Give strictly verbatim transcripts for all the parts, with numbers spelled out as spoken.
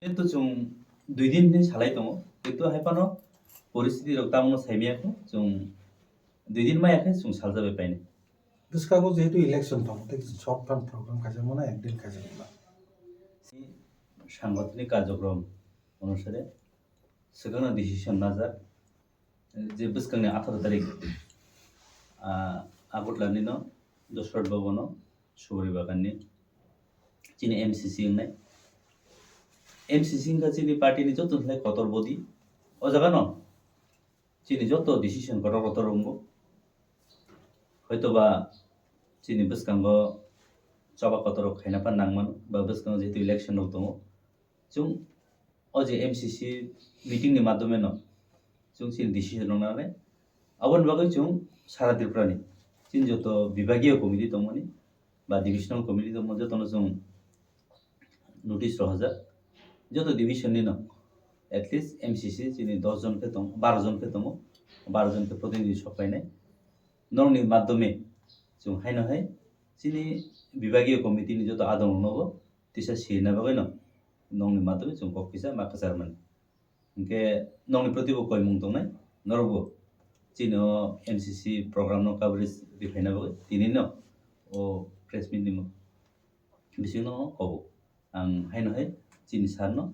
Kintu chwng dui din hinwi salai tongo, kintu hai phano poristiti rok tamungno saimaya kho, chwng dui din maya khe chwng saljabai painai. Bwskango jehetu election tongo, tei short term program khaijak mano, ek din khaijak mano. Sangothanik karjokrom onusare swkangno decision najak, je bwskangni atharo tarik, ah, Agartala nino Dosrot Bhavan o Subari Bagan ni chini M C C wngnai. M C C wngkha chini party ni joto ni kotor body. O jaga no chini joto decision kotor kotor wngo. Hoitoba chini bwskango choba kotor rok khaina phan nangmano, ba bwskango jehetu election rok tongo. Chwng o je M C C meeting ni madhyome no chwng chini decision rok nangnai. Aboni bagwi chwng sara Tripura ni chini joto bibagiyo committee tongmani ba divisional committee tongmani jotono chwng notice rohorjak. Joto division ni no at least M C C chini dos jon khe tong, baro jon khe tongo, baro jon khe protinidhi sok painai. Nokni madhyome chwng haino hai chini bibagiyo committee ni joto adong rok no bo tisa sirina bagwi no nokni madhyome chwng kok kisa ma kwchar mani. Hinkhe nokni proti bo koimung tongnai, norok bo chini o M C C program no coverage riphaina bagwi tini no o press meet ni bisingo kobo. Ang haino hai chini sir no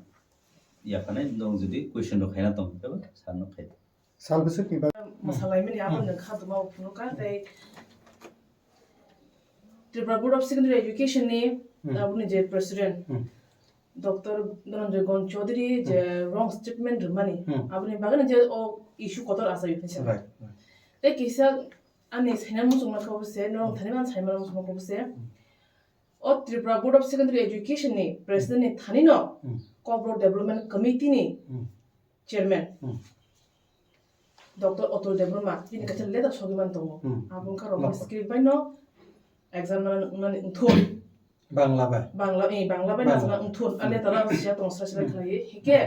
yaphanai, nong jodi question rok khaina tong khe sir no khai. Sal bwswk ni bagwi. Mwsalaimani abo nwng kha tongma phunukha tei Tripura Board of Secondary Education ni Hmm. aboni je president Hmm. Doctor Dhananjoy Gon Chaudhary je Hmm. wrong statement rwmani Hmm. aboni bagwi je o issue kotor achai phinsa. Right, right. Tei kisa ani saina muchungma khe obo se, norok Hmm. thani man saimano muchungma khe obo se. Hmm. O Tripura Board of Secondary Education ni president ni thani no Hmm. Kokborok Development Committee ni Hmm. chairman Hmm. Doctor Atul Debbarma bini kaisa Hmm. letter sogwi man tongo. Hmm. Abo wngkha Roman Nokho. script bai no exam nani wngnani wngthun. Bangla bai. Bangla, eh, Bangla bai Bangla. Najana wngthun. A Hmm. letter o siya tong sra sra Hmm. khlaiwi. Hike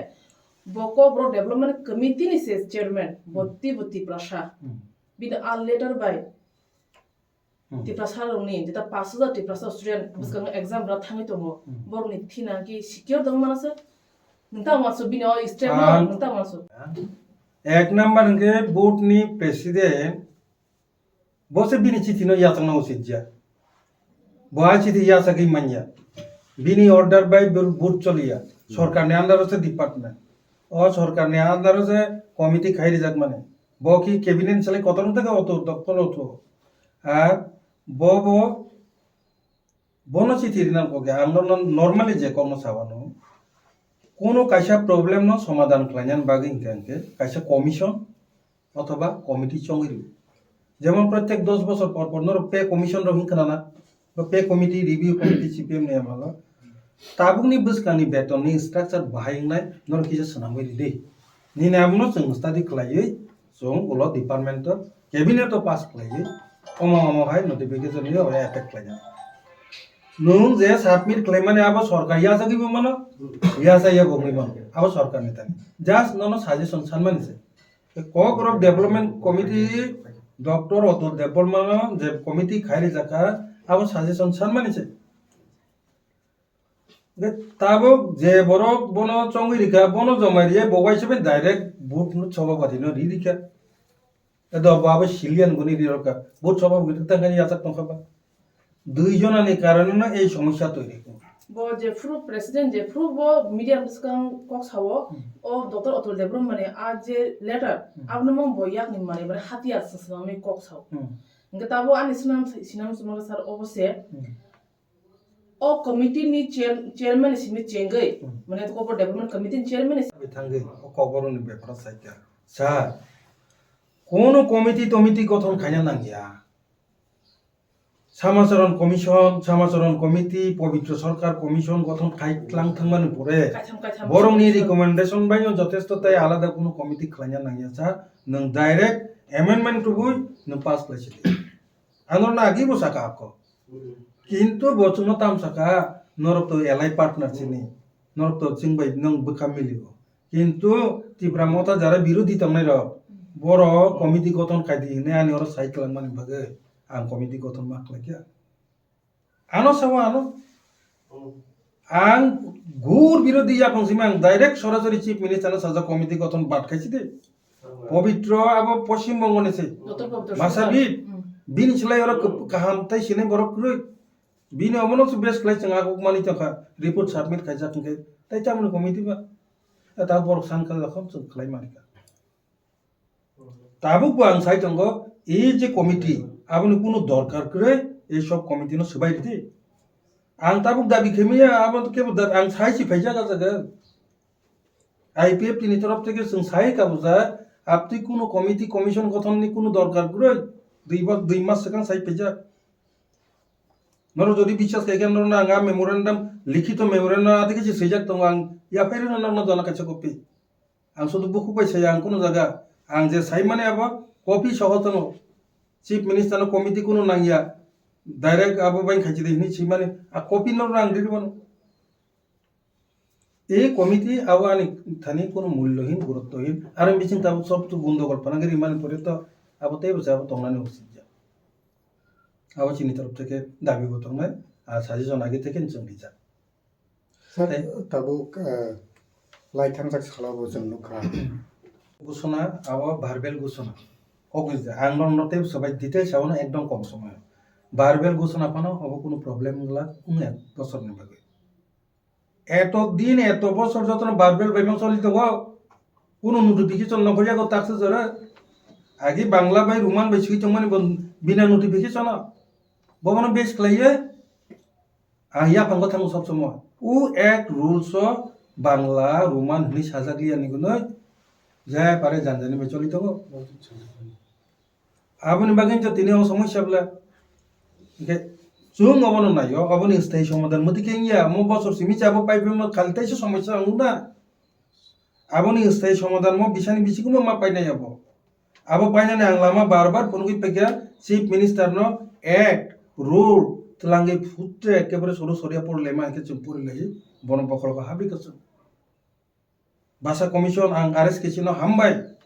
Hmm. bo Kokborok Development Committee ni se chairman, bo Hmm. Tibo Tiprasa. Hmm. Bini a letter bai Hmm. Tiprasa rokni jeta pash hajar Tiprasa student Hmm. bwskango exam rwna thangwi tongo. Hmm. Borokni thina ki secure tong mano se. Nwng tamo manso bini o step no, Ang nwng tamo manso. Ek number hwnkhe board ni president, bo se bini chithi no yachakna usit ya. Bo a chithi yachagwi manya. Bini order bai bo-, board choliya. Hmm. Sorkar ni under o se department. O sorkar ni under o se committee khai rijak mani. Bo ki cabinet ni salai kotor wngtha khe oto doktor oto. Ar bo bo bono chithi rina kok ya, ang no normally je kokno sawano. Kono kaisa problem no somadhan khlaina bagwi hinkhe hinkhe kaisa commission othoba committee chongwi rw. Jemon protek dos bosor por por norok pay commission rok hinkhe nana, ba pay committee, review committee, C P M ni amalo. Tabukni bwskangni betonni structure bahai wngnai norok kisa swnamwi rw di. Nini abono chwng study khlaiwi chwng ulo department o cabinet o pass khlaiwi omo omo hai notification rwi oya effect khlaina. Nwng je submit khlaimani abo sorkar yachagwi bo mano, yachaya bo wngwi mano, abo sorkar ni thani. Just nono suggestion sanmani se. Kokborok Development Committee, Doctor Atul Debbarma no je committee khai rijak kha, abo suggestion sanmani se. Hwnkhe tabuk je borok bono chongwi rikha, bono jomai riya, bo waisa bai direct vote no sabapati no ri rikha. Edo bo abo civilian guni ri rokha. Vote sabapati tang khe yachak tongkha ba. Dui jonani karone no ei somosya toiri. Bo je phuru president je phuru bo media bwskang kok sao, Hmm. o Doctor Atul Debbarma ni a je letter, Hmm. abono mang bo yakni manwi mane hatiya swnamwi kok sao. Hmm. Hwnkhe tabuk ani swnam, swnam swnam sar obo se. Hmm. O committee ni chair-, chairman ni simi chengwi, Hmm. mane Kokborok Development Committee ni chairman ni Bai thangwi o kokborok ni bepar o saikha. Sir, kono committee tomiti gothon khaina nangya. Samacharan Commission, Samacharan Committee, Pobitro Sarkar Commission gothon khai tlang thangmani pore kaitham, kaitham borokni commission. Recommendation bai no jotesto tai alada kono committee khlaina nangya sa, nwng direct amendment tubui nwng pass khlai sidi. Ano na agi bo saka ako. Kintu bo chwngno tam saka, norok to allied partner chini, norok to chwng bai nwng bwkha milio. Kintu Tipra Motha jara birodhi tongnai rok, borok committee gothon khai di hinwi ani oro sai kwlangmani bagwi ang committee gothon ma khlai kha. Ano sao ano, Ang gur birodhi yapang simi ang direct sorasori Chief Minister no sajak committee gothon bad khaisi de. Pobitro abo Poschim Bongo ni se. Doctor Pobitro Masa Sharma. Bib. Hmm. Bini silai oro kaham tai sinai borok kwrwi. Bini omono se base khlai chwng aguk mani tongkha. Report submit khaijak hwnkhe. Tai chamani committee ba. Ta borok san kha lakham chwng khlai mani kha. Tabuk bo ang sai tongo, ei je committee, aboni kunu dorkar kwrwi, ei sub committee no swbai ridi. Ang tabuk dabi khaimaya, abo kebo dabi, ang sai si phaijak ah jaga. I P F T ni torof theke chwng sai kabujak, aptwi kunu committee commission gothon ni kunu dorkar kwrwi, dui bos, dui mas swkang sai phaijak. Norok jodi biswas khaikhe norokno ang ah memorandum, likhito memorandum adi khe se swijak tongo, ang yaphairino norokno jana kaisa copy. Ang sudu bukhuk bai saya, ang kunu jaga, ang je saimani abo copy soho tongo. Chief Minister no committee kunu nangya, direct abo bai khachi de hinwi swimani, a copy no rang riri bono. E committee abo ani thani kunu mullohin, guruttohin, aro bising tabuk sob tu gundogol phanagwi rimani pore to abo teibo se abo tongnani usit ya. Abo chini torof theke dabi bo tongnai, a suggestion age theke chwng rijak. Sir, tei tabuk, eh, lai thangjak salo bo chwng nukha. Gusuna, abo verbal gusuna. Kok ni je, ang norok no tei sabai details abono ekdom kom somoy. Verbal gusuna phano obo kunu problem wngla wng ek bosor ni bagwi. Eto din, eto bosor jotono verbal bai mang choli tongo. Kunu notification no hoya go taksajora. Agi Bangla bai Roman bai swi tongmani bo bina notification o. Bobono base khlaiye. Ang yaphango thango sob somoi. U ek rules o Bangla, Roman hwnwi sajak liya ni gunoi. Jai pare janjani bai choli tongo. Aboni bagwi to tini o somosya bla. Hingke chwng obono naio, oboni sthayi somadhan mwtwi khe wngya, mo bosor simi chabo pai phimo khali teisa somosya wngna. Aboni sthayi somadhan mo bisani bisingo ma painai abo. Abo painani ang lama bar bar phunugwi paikha Chief Minister no Act, Rule, twlangwi phutre ekebare soro soria pori laima hingke chwng pori lai bono bokhorogo habwi kwchwng. Basa Commission ang R S K C no hambai.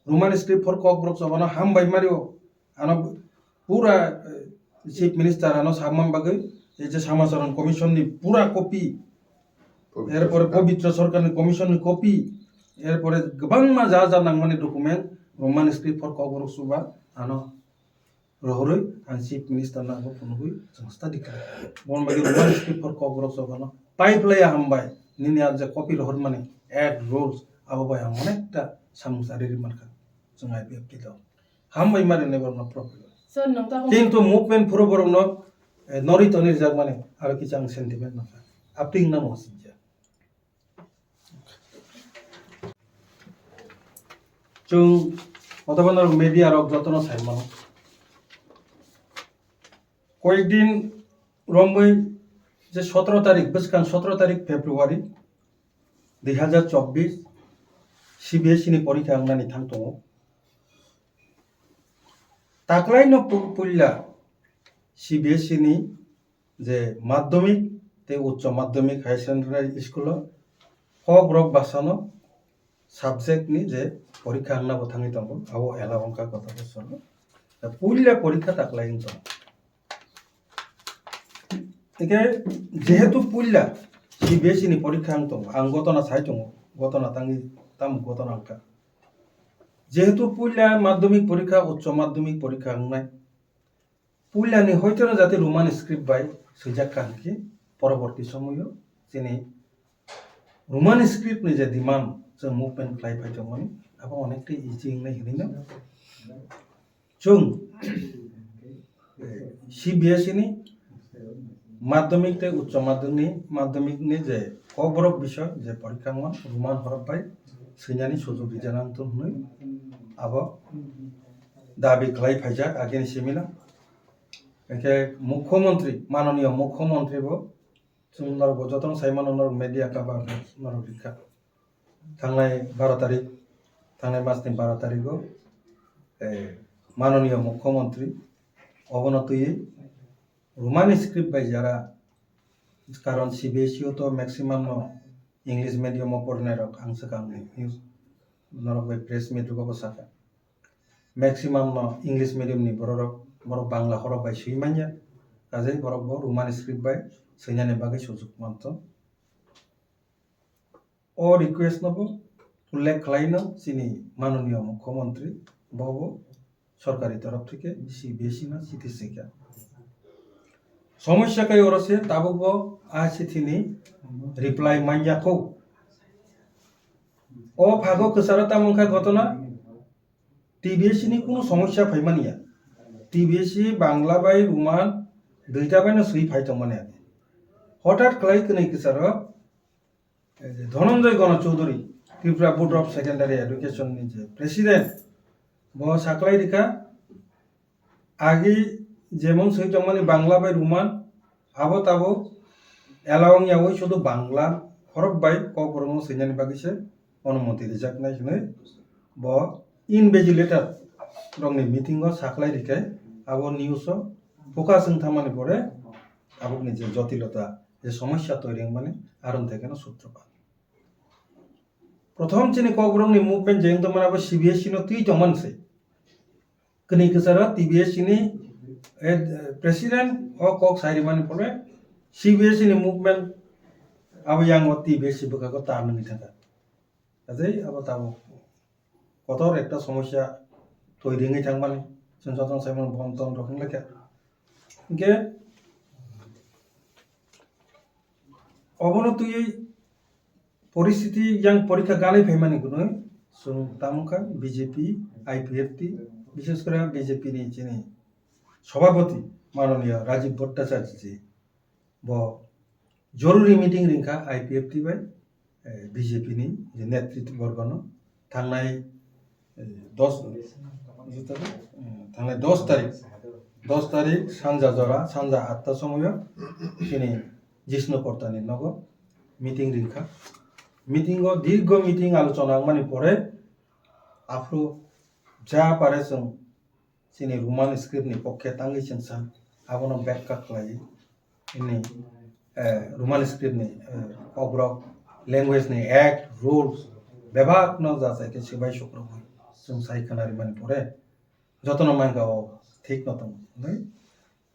Roman script for Kokborok chobano hambai mario. Ano pura, eh, Chief Minister ano samman bagwi, ei je Samacharan Commission ni pura copy, erpore Pobitra Sarkar ni Commission ni copy, erpore kwbangma ja ja nangmani document Roman script for Kokborok chuba ano rohorwi ang Chief Minister no abo phunugwi chwng study khlai. Bon bagwi Roman script for Kokborok chobano pai phlai hambai nini ang je copy rohormani act rules abo bai ang onekta samung chari ri mankha chwng I P F T dol. Hambai mari nai borokno problem. Sir, nokta kong- Kintu movement phuru borokno, eh, nori toni rijak mani aro kisa ang sentiment nokha. Apting nang wasingya. Chwng othoba norok media rok jotono sai mano. Koyekdin romwi je sotoro tarik, bwskang sotoro tarik February dui hazar chobbish C B S E ni porikha wngnani thang tongo. Taklaino pu-, puila C B S E ni je madhyamik tei uccho madhyamik higher secondary school o Kokborok bwsano subject ni je porikha wngna bo thangwi tongo, abo ela wngkha gota bosor o. Da puila porikha taklai wng tongo. Hingke jehetu puila C B S E ni porikha wng tongo, ang gotona sai tongo, gotona tangwi tamo gotona wngkha. Jehetu puila madhyamik porikha, uccho madhyamik porikha wngnai, puilani hoitono jate Roman script bai swijak kha hwnkhe poroborti somoyo chini Roman script ni je demand chwng movement khlai phai tongmani, abo onekta easy wngnai hinwi no chwng, eh, C B S E ni madhyamik tei uccho madhyamik ni, madhyamik ni je Kokborok bisoi je porikha wngmani Roman horop bai swinani sujog rijana wngthung hwnwi abo dabi khlai phaijak agini simino. Hingke Mukhyamantri, Mananiya Mukhyamantri bo chwng norok bo jotono sai mano, norok media cover norok rikha. Thangnai baro tarik, thangnai mas ni baro tarik o, eh, Mananiya Mukhyamantri obono twiwi Roman script bai jara, karon C B S E o to maximum no English medium o porinai rok ang swkang ni news norok bai press meet rok bo sakha. Maximum no English medium ni borok rok, borok Bangla horok bai swi manya, kajai borok bo Roman script bai swinani bagwi sujuk manthok. O request no bo ullekh khlaino chini manoniyo mukhyamantri, bo bo sorkari torof theke C B S E no chithi swikha. Somosya kai oro se tabuk bo a chithi ni reply manya kho. O phago kwcharo tamo wngkha ghotona, T B S E ni kunu somosya phaimani ya. T B S E Bangla bai Roman duita bai no swi phai tongmani ya. Hothat khlai kwnwi kwcharo, eh, Dhananjay Gana Chaudhary, Tripura Board of Secondary Education ni je president, bo saklai rikha, agi jemon swi tongmani Bangla bai Roman, abo tabo allowing yawi sudu Bangla horok bai Kokborok no swinani bagwi se onumoti rijaknai hinwi bo invigilator rokni meeting o saklai rikhe abo news o focus wng thangmani pore abokni je jotilota, je somosya toiri wngmani aron thai kheno sutropat. Prothom chini Kokborokni movement je wng tongmani abo C B S E no twi tongmani se. Kwnwi kwcharo T B S E ni, eh, president o kok sai rimani pore C B S E ni movement abo yang o T B S E bwkhago tar nungwi thangkha. Kaje abo tabuk kotor ekta somosya toiri wngwi thangmani chwng jotono saimano bon ton rok wnglaikha. Hinkhe obono twiwi poristiti yang porikha ganwi phaimani hwnwi chwng tamo kha B J P, I P F T, bishes kore B J P ni chini sobhapoti manoniyo Rajiv Bhattacharya ji bo joruri meeting ringkha I P F T bai, eh, B J P ni je netrit borgono thangnai, eh, dos, eh, thangnai dos tarik, dos tarik sanja jora, sanja atta somoyo chini Jishnu Kortani nogo meeting ringkha. Meeting o dirgo meeting alochona wngmani pore aphuru ja pare chwng chini Roman script ni pokhe tangwi chwngsa abono bekha khlai ini, eh, Roman script ni, eh, Kokborok language ni act, rules bebak no jachai khe swbai sukrubwi chwng sai khna rimani pore jotono mankha o thik no tongo. Hinwi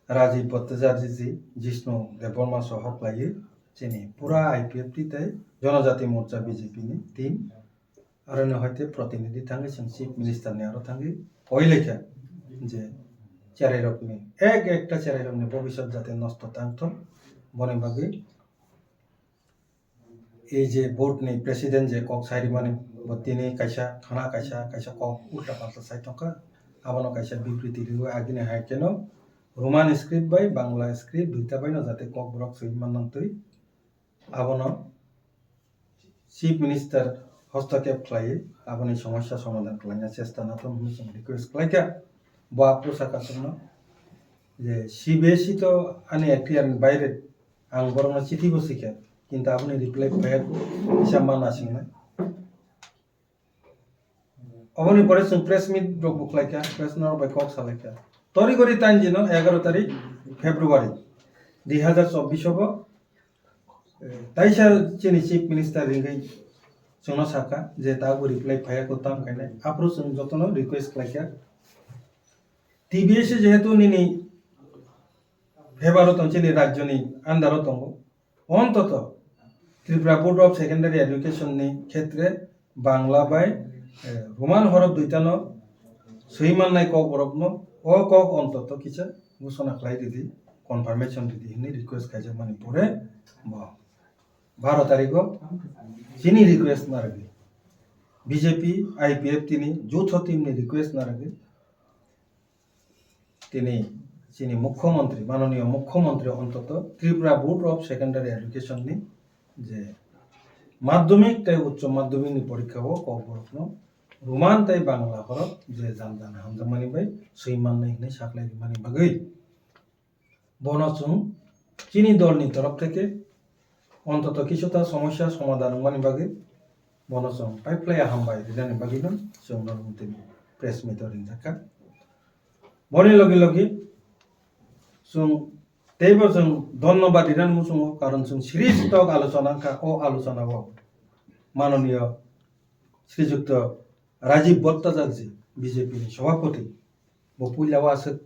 Rajiv Bhattacharya ji, Jishnu Debbarma sohok laiwi chini pura I P F T tei Janajati Morcha B J P ni team. Aroni hoite protinidhi thangwi chwng Chief Minister ni aro thangwi koi laikha je cherai rokni ek ekta cherai rokni bobisot jate nosto tangthok boni bagwi ei je board ni president je kok sai rimani bo tini kaisa khana kaisa kaisa kok ulta palta sai tongkha abono kaisa bibriti riwi agini hai kheno Roman script bai Bangla script duita bai no jate Kokborok swi manna twi abono Chief Minister hostakep khlaiwi aboni somosya somadhan khlaina chesta nathum hwnwi chwng request khlaikha. Bo aphuru sakha chwngno je C B S E to ani ekhtiar ni baire, ang borokno chithi bo swikha, kintu aboni reply phaiya kisa ma nasingnai. Oboni pore chwng press meet rok bo khlaikha, press no rok bai kok salaikha. Tori gori tain dino egaro tarik February dui hazar chobbish o bo, eh, taisa chini Chief Minister ringwi chwngno sakha je tabuk reply phaiya ko tam khainai. Aphuru chwng jotono request khlaikha. T B S jehetu nini favour o tong, chini rajyoni under o tongo. Ontoto Tripura Board of Secondary Education ni khetre Bangla bai, eh, Roman horop duitano swi mannai kokborokno o kok ontoto kisa ghosona khlai ridi, confirmation ridi hwnwi request khaijakmani pore bo baro tarikgo chini request narwgwi B J P, I P F T ni jutho team ni request narwgwi tini chini mukhyamantri, manoniyo mukhyamantri ontoto Tripura Board of Secondary Education ni je madhyamik tei uccho madhyamik ni porikha o kokborokno Roman tei Bangla horok je jan jan hamjakmani bai swi mannai hwnwi saklai rimani bagwi bono chwng chini dolni torof theke ontoto kisuta somosya somadhan wngmani bagwi bono chwng paiphlaiya hambai rinani bagwino chwng norok tini press meet o ringjak kha. Boni logi logi chwng teibo chwng dhonnobad rinani muchungo, karon chwng siri tok alochona wngkha. O alochona o manoniyo Srijukto Rajiv Bhattacharya, B J P ni Sabhapati, bo puila o aswk